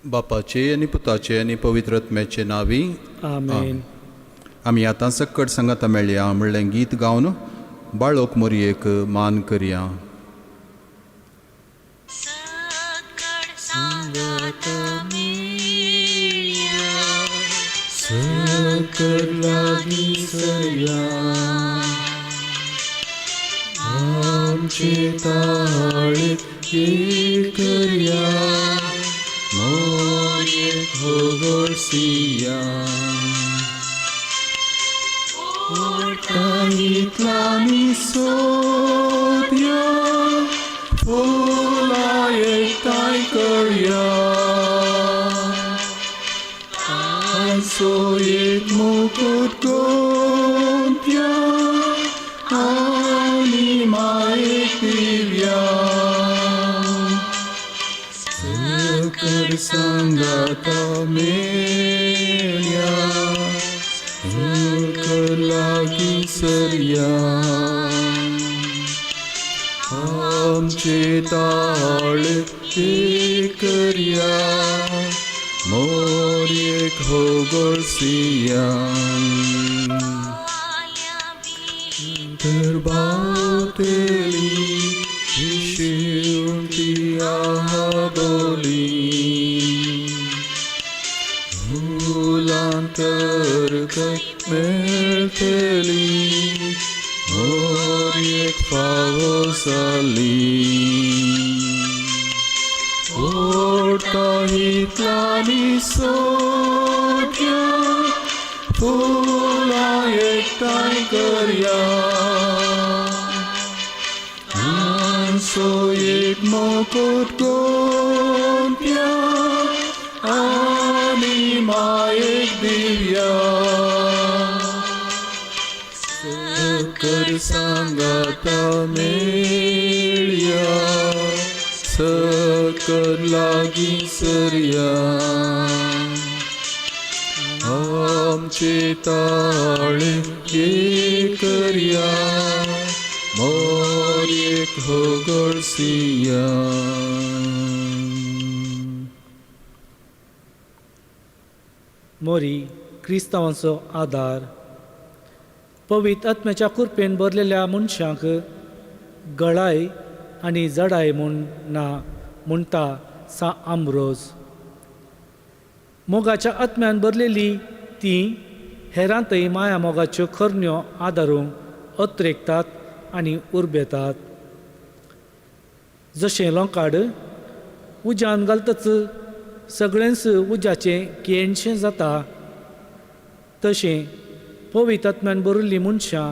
बापाचे आनी पुताचे आनी पवित्र आत्म्याचे नांवी. आमेन. आमी आतां सक्कड सांगाता मेळया म्हणलें गीत गावन बाळोक मोरयेक मान करया. सकड सांगात मेळया, सकड लागीं सरया, आमचे ताळे एक करया, मोरयेक होगळसिया. ओडटा इतलांनी सोदया, फुलां एकठांय करया, आसो एक मुकूट गोंत्या आनी मायेक दिव्या. सकड सांगाता मेळया, सकड लागीं सरया, आमचे ताळ एक करया, मोरयेक होगळसिया. आल्या तर बावतेली शिवती आहा बोली, फुलां तर खंय मेळटली, मोरयेक फावो जाली. ओडटा इतलांनी सोदया, फुलां एकठांय करया, आसो एक मुकूट गोंत्या आनी मायेक दिव्या. सकड सांगाता मेळया, सकड लागीं सरया, आमचे ताळे एक करया, मोरयेक होगळसिया. मोरी क्रिस्तांवांचो आदार. पवित्र आत्म्याच्या कृपेन भरलेल्या मनशांक गळाय आनी जडाय म्हूण ना म्हणटा सा आमरोज. मोगाच्या आत्म्यान भरलेली ती हेरांतय माया मोगाच्यो खरण्यो आदारूंक अत्रेकतात आनी उर्बेतात. जशें लोंकाड उज्यान घालतच सगळेंच उज्याचें केणशें जाता, तशें पवित्र आत्म्यान भरिल्लीं मनशां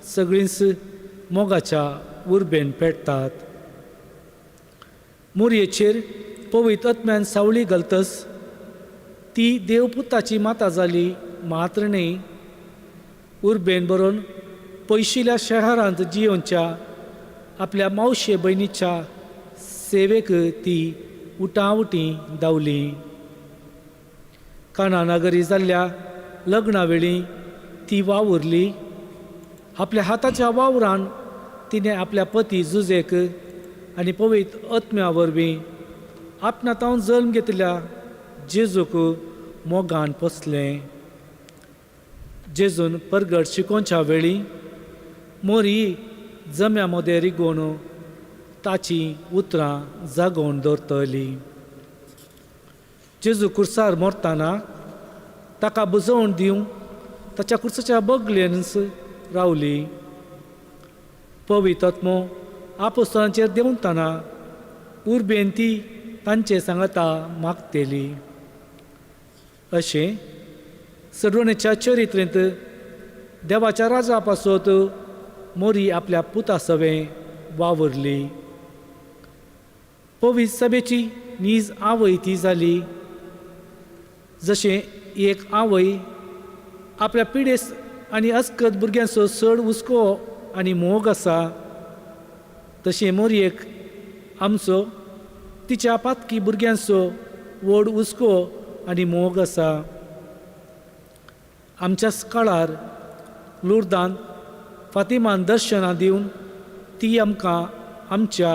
सगळींच मोगाच्या उर्बेन पेटतात. मोरयेचेर पवित्र आत्म्यान सावळी घालतच ती देवपुताची माता जाली मात्र न्हय, उर्बेन बरोवन पयशिल्या शहरांत जियोवच्या आपल्या मावशे भयणीच्या सेवेक ती उटाउटी धांवली. काना नगरी जाल्ल्या लग्ना वेळी ती वावुरली. आपल्या हाताच्या वावरान तिणें आपल्या पती जुजेक आनी पवित्र आत्म्या वरवीं आपणा तावन जल्म घेतिल्ल्या जेजूक मोगान पोसलें. जेजून परगट शिकोवच्या वेळी मोरी जम्या मदें रिगोवन ताची उतरां जागोवन दवरतली. जेजू कुर्सार मरतना ताका बुजोवन दिवंक ताच्या कुर्साच्या बगलेनच रावली. पवित्र आत्मो आपोस्तलांचेर देंवतना उर्बेन ती तांचे सांगाता मागतली. अशें सडवणेच्या चरित्रेंत देवाच्या राजा पासत मोरी आपल्या पुता सवें वावुरली. पवित्र सभेची नीज आवय ती जाली. जशें एक आवय आपल्या पिडेस्त आनी अस्कत भुरग्यांचो चड हुस्को आनी मोग आसा, तशें मोरयेक आमचो तिच्या पातकी भुरग्यांचो व्हड हुस्को आनी मोग आसा. आमच्याच काळार लुर्दान फातिमान दर्शनां दिवन ती आमकां आमच्या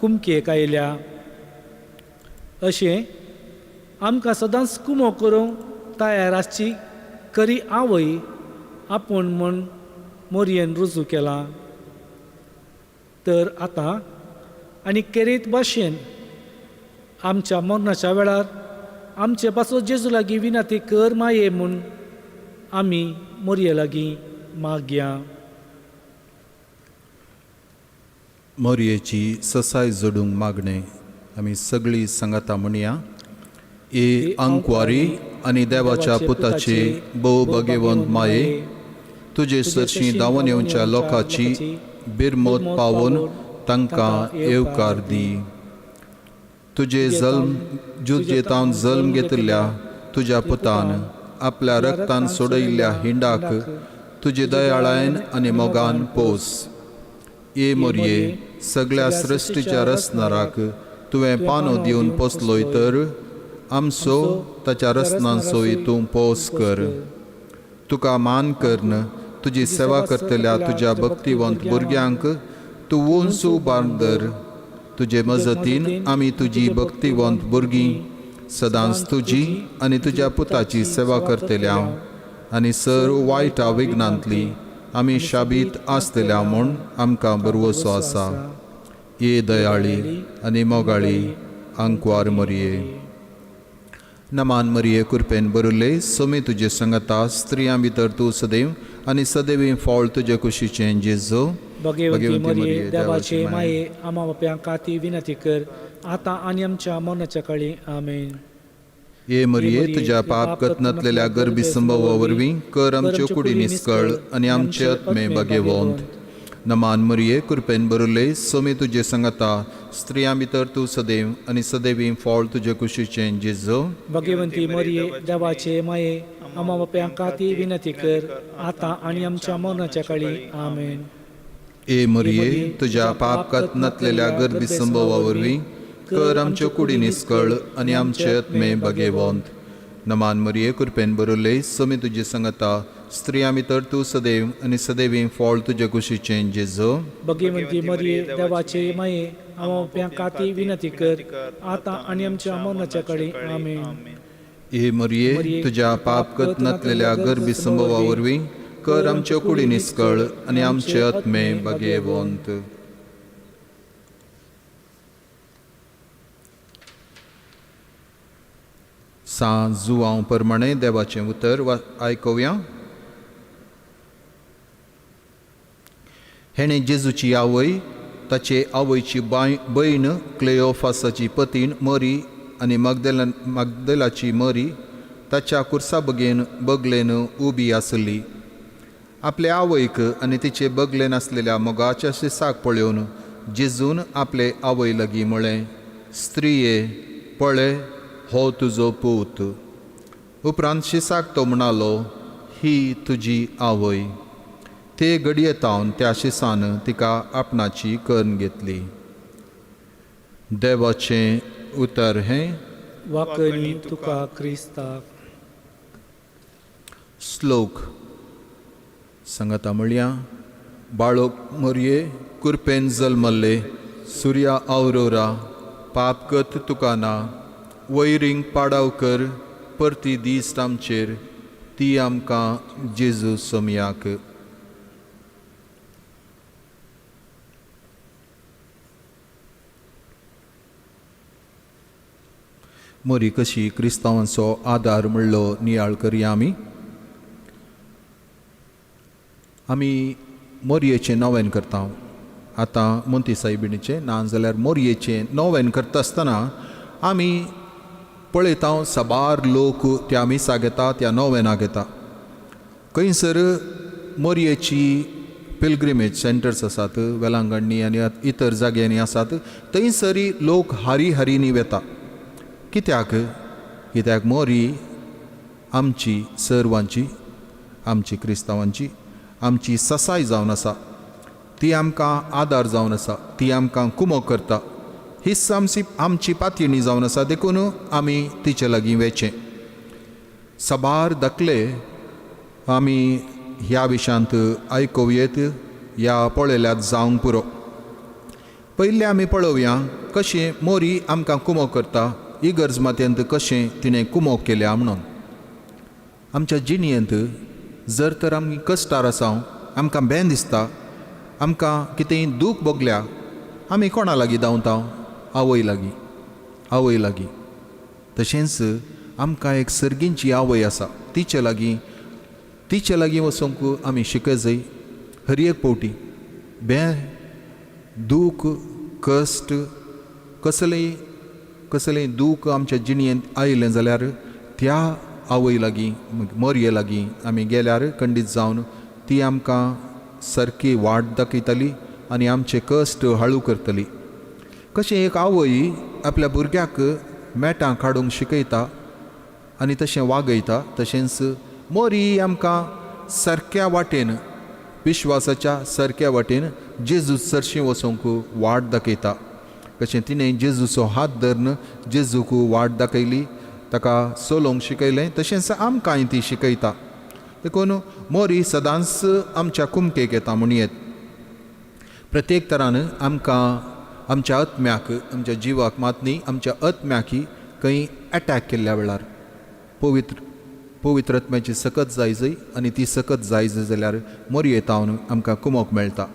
कुमकेक आयल्या. अशें आमकां सदांच कुमो करूंक तयार आसची खरी आवय आपूण म्हूण मोरयेन रुजू केला. तर आतां आनी केरीत भाशेन आमच्या मरणाच्या वेळार आमचे पासत जेजू लागीं विनंती कर माये म्हूण आमी मोरये लागीं मागया. मोरयेची ससाय जोडूंक मागणें आमी सगळीं सांगाता म्हणया. ए आंकवारी आनी देवाच्या पुताची भोव भाग्यवंत माये, तुजे सरशीं धांवन येवच्या लोकांची बिरमोत पावोवन तांकां येवकार दी. तुजे जल्म तुजे तावन जल्म घेतिल्ल्या तुज्या पुतान आपल्या रक्तान सोडयिल्ल्या हिंडाक तुजे दयाळायन आनी मोगान पोस. ए मोरये, सगळ्या सृश्टीच्या रसनाराक तुवें पानो दिवन पोसलोय तर आमचो ताच्या रसनांचोय तूं पोस कर. तुका मान करन तुजी सेवा करतल्या तुज्या भक्तिवंत भुरग्यांक तूं उंच उबार धर. तुजे मजतीन आमी तुजी भक्तिवंत भुरगीं सदांच तुजी आनी तुज्या पुताची सेवा करतल्या आनी सर वायटा विघ्नांतली आमी शाबीत आसतल्या म्हूण आमकां भरवसो आसा. ये दयाळी आनी मोगाळी आंकवार मोरये. नमान मरिये, कृपेन बरुल्ले, सोमी तुजे संगता, स्त्रियां भितर तूं सदैव आनी सदैवी फळ तुजे कुशीचें जेजू. भगवती मरिये, देवाचे माये, आमा बाप्यां काती विनंती कर आतां आनी आमच्या मरणाच्या काळी. आमेन. ये मरिये, तुज्या पाप कतनातलेल्या गर्भी संभवा वरवीं कर आमच्यो कुडी निस्कळ आनी आमचे आत्मे भाग्यवंत. नमान मरिये, कृपेन बरुल्ले, सोमी तुजे संगता, स्त्रियां भितर तूं सदैव आनी सदैवी फळ तुजे कुशीचें जेजू. भगवंती मरिये, देवाचे माये, आमा बाप्यां काती विनंती कर आतां आनी आमच्या मरणाच्या काळी. आमेन. ए मरिये, तुज्या पाप कतनातलेल्या गर्भी संभवा वरवीं कर आमच्यो कुडी निस्कळ आनी आमचे आत्मे भाग्यवंत. नमान मरिये, कृपेन बरुल्ले, सोमी तुजे संगता, स्त्रियां भितर तूं सदैव आनी सदैवी फळ तुजे कुशीचें जेजू. भगवंती मरिये, देवाचे माये, आमा बाप्यां काती विनंती कर आतां आनी आमच्या मरणाच्या काळी. आमेन. ए मरिये, तुज्या पाप कतनातलेल्या गर्भी संभवा वरवीं कर आमच्यो कुडी निस्कळ आनी आमचे आत्मे भाग्यवंत. सां जुवांव प्रमाणे देवाचें उतर आयकुया. हेणें जेजूची आवय, ताचे आवयची भयण क्लेओफासाची पतीण मरी आनी मगदेलाची मरी ताच्या कुर्सा बगेन बगलेन उबी आसली. आपले आवयक आनी तिचे बगलेन आसलेल्या मोगाच्या शिसाक पळोवन जेजून आपले आवय लागीं म्हळें, स्त्रिये, पळय हो तुजो पूत. उपरांत शिसाक तो म्हणालो, ही तुजी आवय. ते घडये तावन त्या शिसान तिका आपणाची करून घेतली. देवाचें उतर हें. वाकणी तुका क्रिस्ताक. श्लोक सांगाता म्हणया. बाळोक मोरये, कुरपेन जल्मल्ले, सुर्या आवरोरा, पापगत तुका ना, वैरींग पाडाव कर परती दीस आमचेर, ती आमकां जेजू सोमयाक. मोरी कशी क्रिस्तांवांचो आदार म्हणलो नियाळ करया. आमी आमी मोरयेचें नवेन करता आतां मोंती सायबिणीचें, ना जाल्यार मोरयेचें नवेन करता आसतना आमी पळयता साबार लोक त्या मिसाक येता, त्या नोवेनाक येता. खंयसर मोरयेची पिलग्रिमेज सेंटर्स आसात, वेलांगण्णी आनी इतर जाग्यांनी आसात, थंयसरय लोक हारी हारींनी वेता. कित्याक? कित्याक मोरी आमची सर्वांची, आमची क्रिस्तांवांची, आमची ससाय जावन आसा. ती आमकां आदार जावन आसा, ती आमकां कुमो करता. हीच आमची आमची पातयेणी जावन आसा, देखून आमी तिचे लागीं वेचें. साबार दाखले आमी ह्या विशयांत आयकुयेत या पळयल्यात जावंक पुरो. पयलें आमी पळोवया कशें मोरी आमकां कुमो करता इगर्ज मातयेंत कशें तिणें कुमोक केल्या म्हणून. आमच्या जिणयेंत जर तर आमी कश्टार आसा, आमकां बेन दिसता, आमकां कितेंय दूख भोगल्या, आमी कोणा लागीं धांवता? आवय लागीं, आवय लागीं. तशेंच आमकां एक सर्गींची आवय आसा, तिचे लागीं, तिचे लागीं वचूंक आमी शिकय. हर एक फावटी बें दूख कश्ट कसलेय कसलेय दूख आमच्या जिणयेंत आयलें जाल्यार त्या आवय लागीं, मोरये लागीं आमी गेल्यार खंडीत जावन ती आमकां सारकी वाट दाखयतली आनी आमचे कश्ट हाळू करतली. कशें एक आवय आपल्या भुरग्याक मेटां काडूंक शिकयता आनी तशें वागयता, तशेंच मोरी आमकां सारक्या वाटेन, विश्वासाच्या सारक्या वाटेन जेजू सरशीं वचूंक वाट दाखयता. कशें तिणें जेजूचो हात धरून जेजूक वाट दाखयली, ताका चलोवंक शिकयलें, तशेंच आमकांय ती शिकयता. देखून मोरी सदांच आमच्या कुमकेक येता म्हणयेत. प्रत्येक तरान आमकां आमच्या आत्म्याक, आमच्या जिवाक मात न्ही, आमच्या आत्म्याकी खंय एटॅक केल्ल्या वेळार पवित्र पवित्र आत्म्याची सकत जाय जय आनी ती सकत जाय जाल्यार मोरये तावन आमकां कुमोक मेळटा.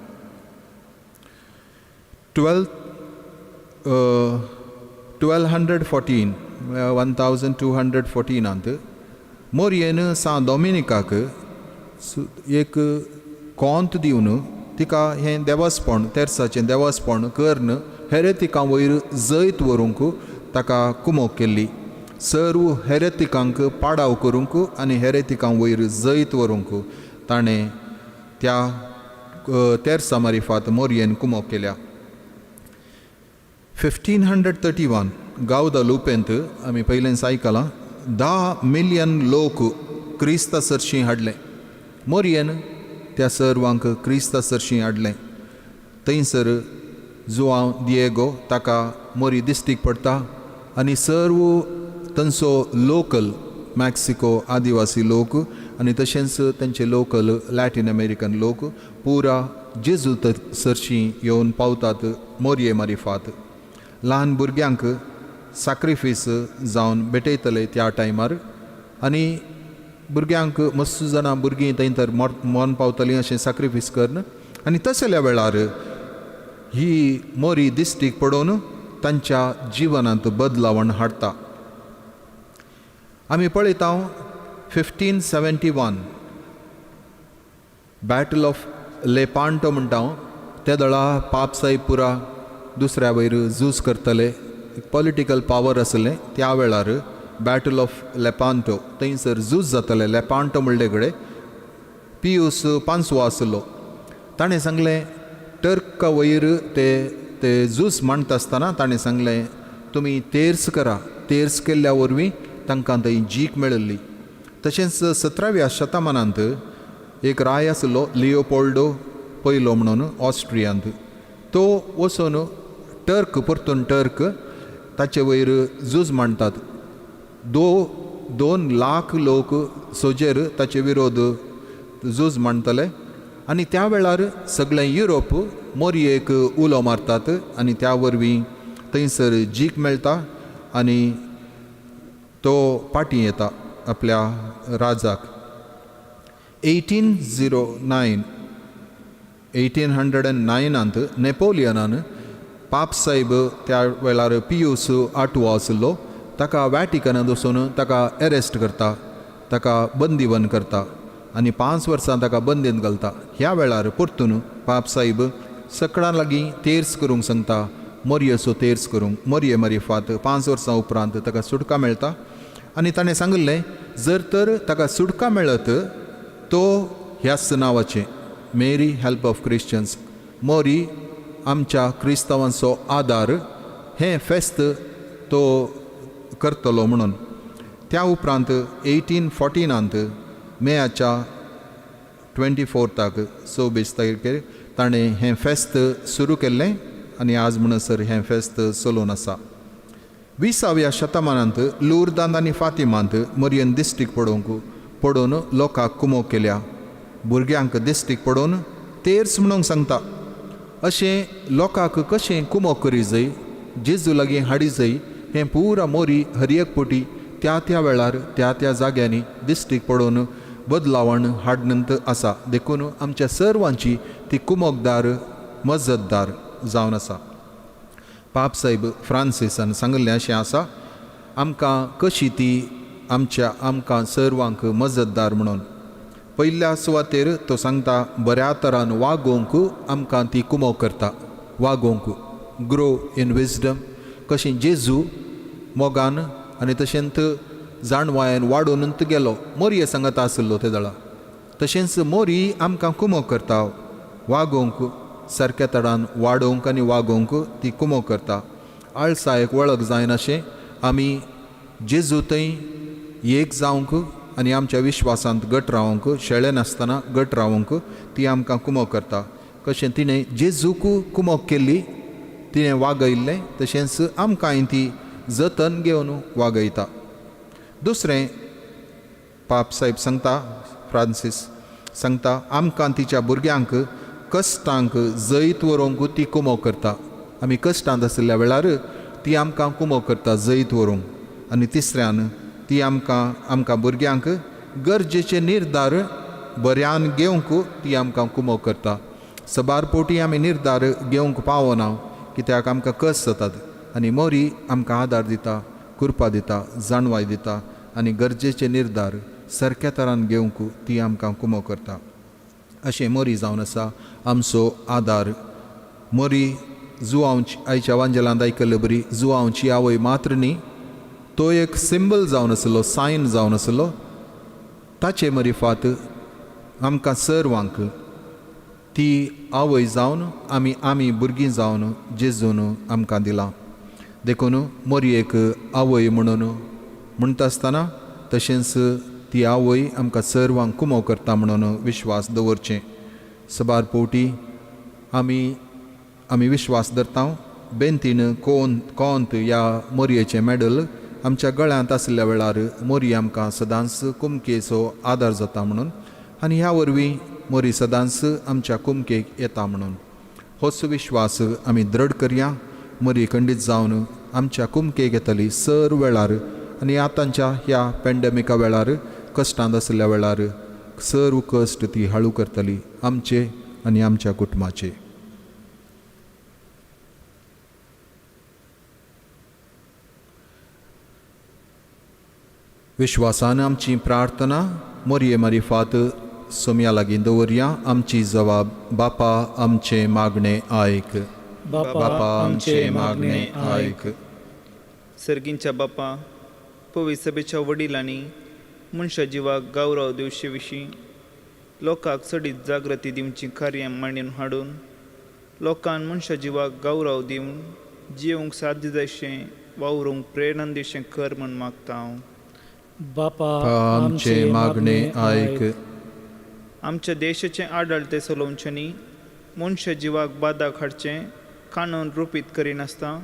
1214 म्हळ्यार 1214आंत मोरयेन सां डॉमिनिकाक एक कोंत दिवन तिका हें देवस्पण, तेर्साचें देवस्पण करून हेरेतिकां वयर जैत व्हरूंक ताका कुमोक केल्ली. सर्व हेरेतिकांक पाडाव करूंक आनी हेरेतिकां वयर जैत व्हरूंक ताणें त्या तेर्सा मारिफात मोरयेन कुमोक केल्या. 1531 गावदा लुपेंत आमी पयलेंच आयकलां, 10 मिलियन लोक क्रिस्ता सरशीं हाडले. मोरयेन त्या सर्वांक क्रिस्ता सरशीं हाडलें. थंयसर जुआंव दिएगो ताका मोरी दिश्टीक पडटा आनी सर्व तांचो लोकल मॅक्सिको आदिवासी लोक आनी तशेंच तांचे लोकल लॅटीन अमेरिकन लोक पुरा जेजू सरशीं येवन पावतात मोरये मारिफात. ल्हान भुरग्यांक साक्रिफीस जावन भेटयतले त्या टायमार आनी भुरग्यांक मस्त जाणां भुरगीं थंय तर मरण पावतलीं अशें साक्रिफीस करून आनी तसल्या वेळार ही मोरी दिश्टीक पडोवन तांच्या जिवनांत बदलावण हाडटा. आमी पळयता, 1571 बॅटल ऑफ लेपांटो म्हणटा हांव. त्या दळा पापसाई पुरा दुसऱ्या वयर झूज करतले, पॉलिटिकल पावर आसलें त्या वेळार. बॅटल ऑफ लेपांटो, थंयसर झूज जातलें लेपांटो म्हणले कडेन. पियूस पांचवो आसलो, ताणें सांगलें टर्का वयर ते ते झूज मांडटा आसतना ताणें सांगलें, तुमी तेर्स करा. तेर्स केल्ल्या वरवीं तांकां थंय जीक मेळिल्ली. तशेंच 17व्या शतमानांत एक राय आसलो लिओपोल्डो पयलो म्हणून ऑस्ट्रियांत, तो वचून टर्क, परतून टर्क ताचे वयर झूज मांडटात. 2 लाख लोक सोजेर ताचे विरोध झूज मांडटले आनी त्या वेळार सगळें युरोप मोरयेक उलो मारतात आनी त्या वरवीं थंयसर जीक मेळटा आनी तो पाटी येता आपल्या राजाक. 1809, 1809आंत नेपोलियनान पापसाहेब, त्या वेळार पियूस आठवो आशिल्लो, ताका वॅटिकनांत वचून ताका एरेस्ट करता, ताका बंदीवन करता आनी 5 वर्सां ताका बंदीन घालता. ह्या वेळार परतून पापसाहेब सकडां लागीं तेर्स करूंक सांगता, मोरयेचो तेर्स करूंक. मोरये मारिफात 5 वर्सां उपरांत ताका सुटका मेळटा आनी ताणें सांगिल्लें, जर तर ताका सुटका मेळत तो ह्याच नांवाचें, मेरी हेल्प ऑफ क्रिश्चन्स, मोरी आमच्या क्रिस्तांवांचो आदार, हें फेस्त तो करतलो म्हणून. त्या उपरांत 1814आंत मेयाच्या 24थाक, 24 तारखेर ताणें हें फेस्त सुरू केल्लें आनी आज म्हणसर हें फेस्त चलोवन आसा. 20व्या शतमानांत लुर्दांत आनी फातिमांत मोरयेन दिश्टीक पडोवंक पडोवन लोकांक कुमोक केल्या. भुरग्यांक दिश्टीक पडोवन तेर्स म्हणूंक सांगता. अशें लोकांक कशें कुमोक करी जाय, जेजू लागीं हाडी जाय. हें पुरा मोरी हर एक पोटी त्या त्या वेळार त्या त्या जाग्यांनी दिश्टीक पडून बदलावण हाडनंत आसा. देखून आमच्या सर्वांची ती कुमकदार मजतदार जावन आसा. पाप साहेब फ्रांसिसान सांगिल्लें अशें आसा आमकां कशी ती आमच्या आमकां सर्वांक मजतदार म्हणून. पयल्या सुवातेर तो सांगता बऱ्या तरान वागोवंक आमकां ती कुमक करता, वागोवंक, ग्रो इन विजडम. कशें जेजू मोगान आनी तशेंच जाणवायन वाडोवन गेलो मोरये सांगता आशिल्लो ते दळा, तशेंच मोरी आमकां कुमक करता वागोवंक, सारक्या तरान वाडोवंक आनी वागोवंक ती कुमक करता. आळसायक वळख जायनाशें आमी जेजू थंय एक जावंक आनी आमच्या विश्वासांत गट रावंक, शेळे नासतना गट रावंक ती आमकां कुमक करता. कशें तिणें जेजूक कुमक केल्ली, तिणें वागयल्लें, तशेंच आमकांय ती जतन घेवन वागयता. दुसरें पाप साहेब सांगता, फ्रांसीस सांगता आमकां तिच्या भुरग्यांक कश्टांक जैत व्हरूंक ती कुमक करता. आमी कश्टांत आशिल्ल्या वेळार ती आमकां कुमक करता जैत व्हरूंक. आनी तिसऱ्यान ती आमकां आमकां भुरग्यांक गरजेचे निर्धार बऱ्यान घेवंक ती आमकां कुमक करता. सबार पोटी आमी निर्धार घेवंक पावना कित्याक आमकां कस जातात आनी मोरी आमकां आदार दिता, कृपा दिता, जाणवाय दिता आनी गरजेचे निर्धार सारक्या तरान घेवंक ती आमकां कुमक करता. अशें मोरी जावन आसा आमचो आदार. मोरी जुवांवची आयच्या वांजेलांत आयकल्ले बरी जुवांवची आवय मात्र न्ही, तो एक सिंबल जावन आसलो, सायन जावन आसलो. ताचे मरिफात आमकां सर्वांक ती आवय जावन आमी आमी भुरगीं जावन जेजून आमकां दिलां. देखून मोरयेक आवय म्हणून म्हणटा आसतना तशेंच ती आवय आमकां सर्वांक कुमो करता म्हणून विश्वास दवरचें. सबार पोवटी आमी आमी विश्वास धरता बेंतीन कोन कोंत ह्या मोरयेचें मॅडल आमच्या गळ्यांत आशिल्ल्या वेळार मोरी आमकां सदांच कुमकेचो आदार जाता म्हणून आनी ह्या वरवीं मोरी सदांच आमच्या कुमकेक येता म्हणून होच विश्वास आमी दृढ करया. मोरी खंडीत जावन आमच्या कुमकेक येतली सर वेळार आनी आतांच्या ह्या पॅन्डेमिका वेळार कश्टांत आशिल्ल्या वेळार सर्व कश्ट ती हाळू करतली आमचे आनी आमच्या कुटुंबाचे. विश्वासान आमची प्रार्थना मोरये मारिफात सोम्या लागीं दवरया. आमची जबाब बापा आमचें मागणें आयक, बापा आमचें मागणें आयक. सर्गींच्या बापा, पवी सभेच्या वडिलांनी मनशा जिवाक गौरव दिवचे विशीं लोकांक चडीत जागृती दिवची कार्यां मांडून हाडून लोकांक मनशा जिवाक गौरव दिवन जिवंक साध्य जायशें वावरूंक प्रेरणा दिवचें कर म्हूण मागता हांव. बापा आमचें मागणें आयक. आमच्या देशाचें आडळते चलोवच्यांनी मनशा जिवाक बादाक हाडचें कानून रुपीत करिनासतना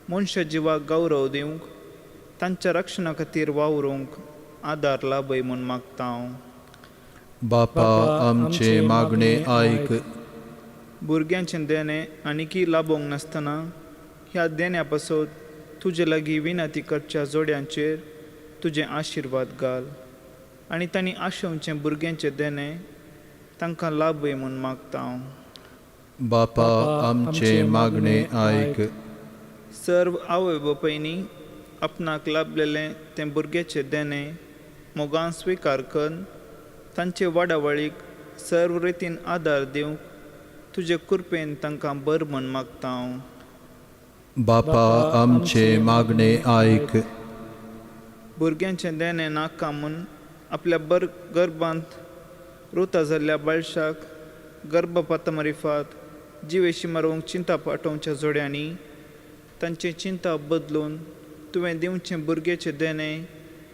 मनशा जिवाक गौरव दिवंक तांच्या रक्षणा खातीर वावरूंक आदार लाभय म्हूण मागता हांव. बापा आमचें मागणें आयक. भुरग्यांचें देणें आनीकय लाबोवंक नासतना ह्या देण्या पासत तुजे लागीं विनंती करच्या जोड्यांचेर तुजें आशिर्वाद घाल आनी तांणी आशोवचें भुरग्यांचें देणें तांकां लाभय म्हूण मागता हांव. बापा आमचें मागणें आयक. सर्व आवय बापायनी आपणाक लाभलेलें तें भुरग्याचें देणें मोगान स्विकार करून तांचे वाडावळीक सर्व रितीन आदार दिवंक तुजे कृपेन तांकां बर म्हूण मागता हांव. बापा आमचें मागणें आयक. भुरग्यांचें देणें नाका म्हूण आपल्या बर गर्भांत रुता जाल्ल्या बाळशाक गर्भपाता मारिफात जिवेशी मारूंक चिंता पाठोवच्या जोड्यांनी तांची चिंता बदलून तुवें दिवचें भुरग्याचें देणें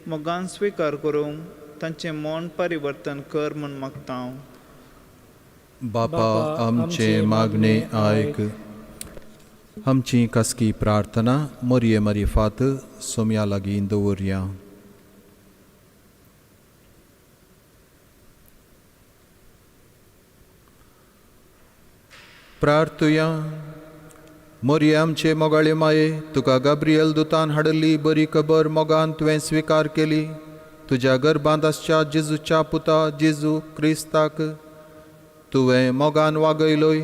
मोगान स्विकार करूंक तांचें मन परिवर्तन कर म्हूण मागता हांव. बापा आमचें मागणें आयक. आमची खासगी प्रार्थना मोरये मारिफात सोम्या लागीं दवरया. प्रार्थुया. मोरये आमचे मोगाळे माये, तुका गाब्रियल दुतान हाडली बरी खबर मोगान तुवें स्विकार केली. तुज्या गर्भांत आसच्या जेजूच्या पुता जेजू क्रिस्ताक तुवें मोगान वागयलोय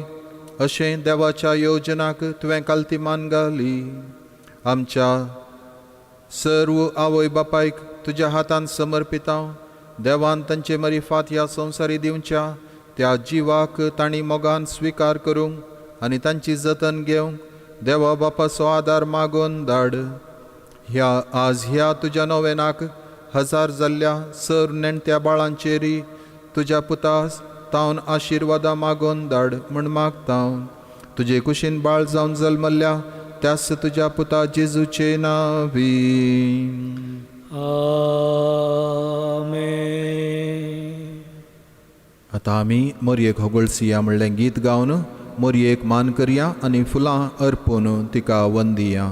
अशें देवाच्या योजनाक तुवें कालती मान घाली. आमच्या सर्व आवय बापायक तुज्या हातान समर्पिता. देवान तांचे मरिफात ह्या संवसारी दिवच्या त्या जिवाक तांणी मोगान स्विकार करूंक आनी तांची जतन घेवंक देवा बापाचो आदार मागून धाड. ह्या आज ह्या तुज्या नोवेनाक हजार जाल्ल्या सर नेणट्या बाळांचेरी तुज्या पुता तावन आशिर्वादां मागून धाड म्हूण मागता. तुजे कुशीन बाळ जावन जल्मल्ल्या त्यास तुज्या पुता जेजूचे नावी. आमेन. आतां आमी मोरयेक होगळसिया म्हणलें गीत गावन मोरयेक मान करया आनी फुलां अर्पून तिका वंदिया.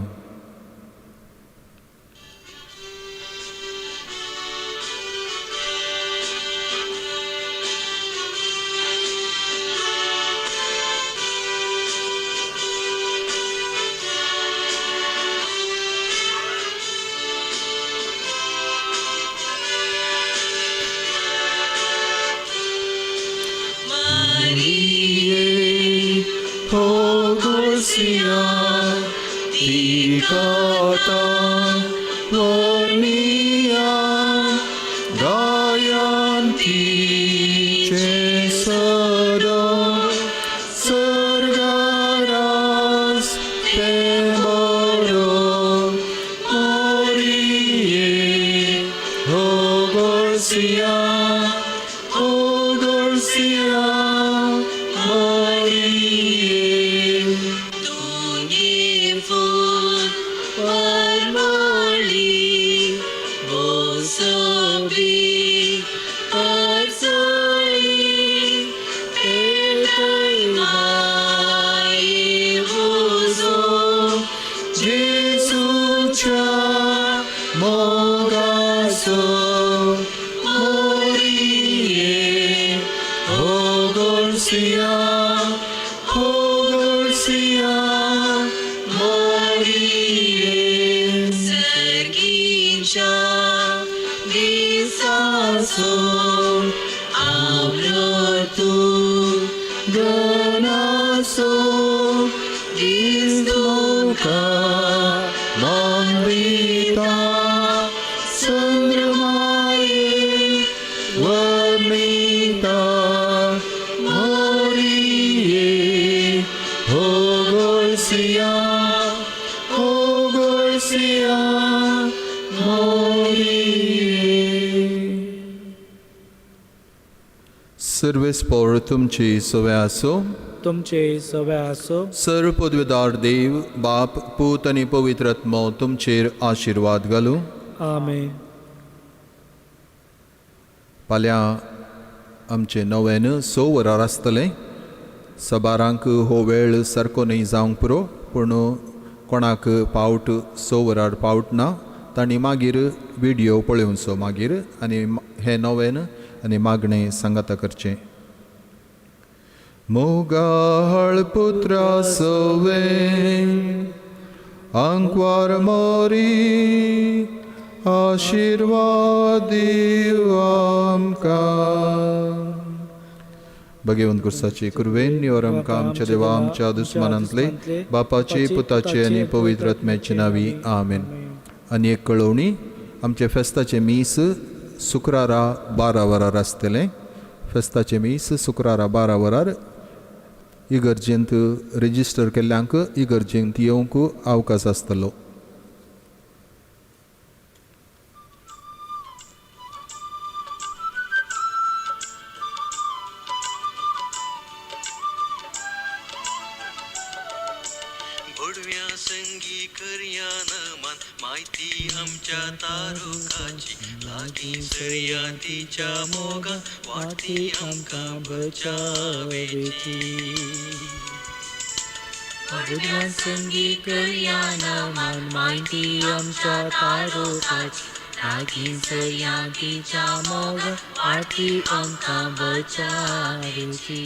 होगोसिया तिकाता वर्निया गायंतीचे सदा सर्गारास ते बरो. मोरिये होगोसिया होगोसिया मोरिये. तुगे फूल परमळी बोसबी परसळी ते माये उजो जेजूच्या मोगाचो. मोरिये होगोसिया होगोसिया मोरिये. सर्गीच्या दिसासो आवृतू गणासो दिसलोका मांबिता चंद्रमाये वर्णिता. मोरिये होगोसिया होगोसिया मोरिये. सर्वेस्पोर तुमची सवय आसो. तुमचे सवे आसो. सर्व पदवीदार देव बाप पूत आनी पवित्र आत्मो तुमचेर आशिर्वाद घालूं. आमेन. फाल्यां आमचें नव्यान स वरार आसतलें. सबारांक हो वेळ सारको न्हय जावंक पुरो, पूण कोणाक पावट 6 वरार पावट ना तांणी मागीर विडियो पळोवचो मागीर आनी हें नवेन आनी मागणें सांगाता करचें. मोगाळ पुत्रा सवे आंकवार मोरी आशिर्वाद दीव आमकां. भगवंत गुरसाची कुरवेन निवर आमकां आमच्या देवा आमच्या दुस्मानांतले बापाचे पुताचे आनी पवित्र आत्म्याचे नावी आमेन. आनी एक कळोवणी, आमचे फेस्ताचें मीस शुक्रारा 12 वरार आसतलें. फेस्ताचें मीस शुक्रारा 12 वरार इगर्जेंत रजिस्टर केल्ल्यांक इगर्जेंत येवंक अवकाश आसतलो. भोडव्या संगी करया नमान माहिती आमच्या तारुकाची लागीं सरया तिच्या मोगा वाटी आमकां बचावेची. भुरग्यां संगी करया नमान माहिती आमच्या तारुकाची लागीं सरया तिच्या मोगा वाटी आमकां बचावेची.